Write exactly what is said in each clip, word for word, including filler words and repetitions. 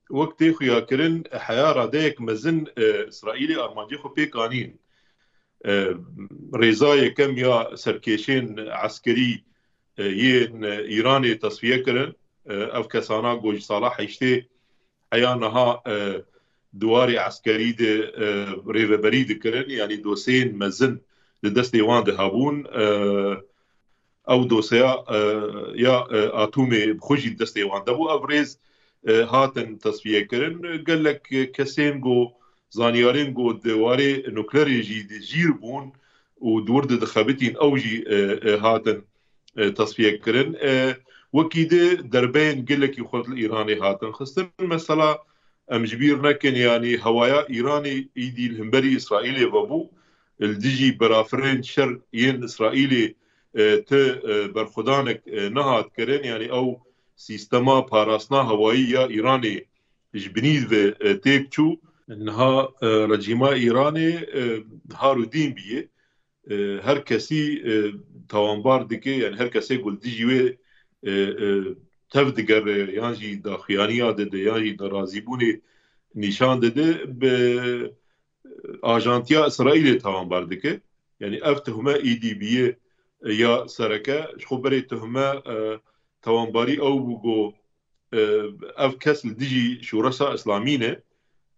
wek tê xuyakirin, heya radeyek mezin, e, Îsraîlê armancê xwe pêk anîn. E, rêza yekem ya serkêşên eskerî, e, yên, e, Îranê tesfiye kirin. E, ev kesana ku ji sala heştê heya niha, e, di warê eskerî de, e, rêveberî dikirin, yanî doseyên mezin di destê wan de hebûn. E, ew doseya, e, ya, e, atomê bi xwe jî di destê wan de bû. Ev rêz, e, hatin tesfiye kirin. Gelek kesên ku, zanyarên ku di warê nuklerê jî di jîr bûn û di wir de dixebitîn, ew jî, e, e, hatin, e, tesfiye kirin. E, wekî di derbeyên gelekî xurt li Îranê hatin xistin. Mesela, em ji bîr nekin, yanî hewaya Îranê îdî li hemberî Îsraîlê vebû. Li dijî berafirên şer yên Îsraîlê, e, ti, e, berxwedanek, e, nehat kirin. Yanî ew sîstema parastina hewayî ya Îranê ji binî ve, e, têk çû. Niha, e, rejîma Îranê, e, har û dîn bûye. E, her kesî, e, tawanbar dike, yanî her kesê ku li dijî wê, e, e, tev digere, yan jî daxuyaniya dide, yan jî nerazîbûnê nîşan dide, bi ajantiya Îsraîlê tawanbar dike. Yanî ev tuhme îdî bûye, e, ya sereke, ji xwe berê tuhme, e, tawanbarî ew bû ku, e, ev kes li dijî şoreşa Îslamî ne.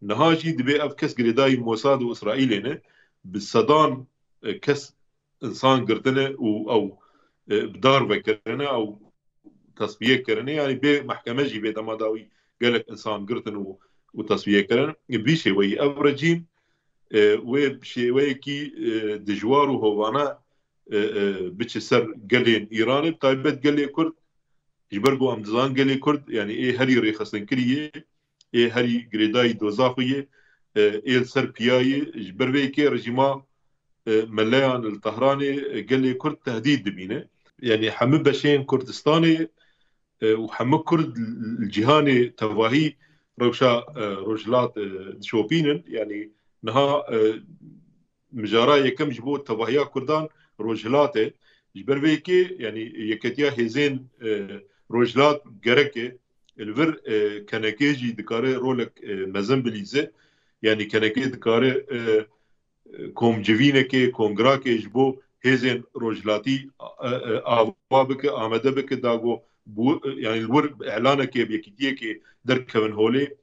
Niha jî dibê ev kes girêdayî Mossad û Îsraîlê ne. Bi sedan, e, kes însan girtine û ew, e, bi dar vekirine, ew tesfiye kirine. Yanî bê mehkeme jî bê dema dawî gelek însan girtin û, û tesfiye kirin. Bi vî şêweyî ev rejîm, e, wê bi şêweyekî, e, dijwar û hovane, e, e, biçe ser gelên Îranê, bi taybet gelê Kurd, ji ber ku em dizanin gelê Kurd, yanî ê herî rêxistinkirî ye, ê herî girêdayî dozaxê ye, e, ê li ser piya ye, ji ber vê yekê rejîma, e, meleyan li Tehranê, e, gelê Kurd tehdîd dibîne. Yanî hemû beşên Kurdistanê, e, û hemû Kurd li cîhanê tevahî rewşa, e, Rojhilat, e, dişopînin. Yanî niha, e, mijara yekem ji bo tevahiya Kurdan Rojhilat e. Ji ber vê yekê, yanî Yeketiya Hêzên, e, Rojhilat gerek e. Li vir, e, K N K jî dikare rolek, e, mezin bilîze. Yanî K N K dikare, e, komcivînekê, kongrakê ji bo hêzên rojhilatî, e, e, ava bike, amade bike, da ku bû, e, yanî li wir elanekê bi yekîtiyekê derkevin holê.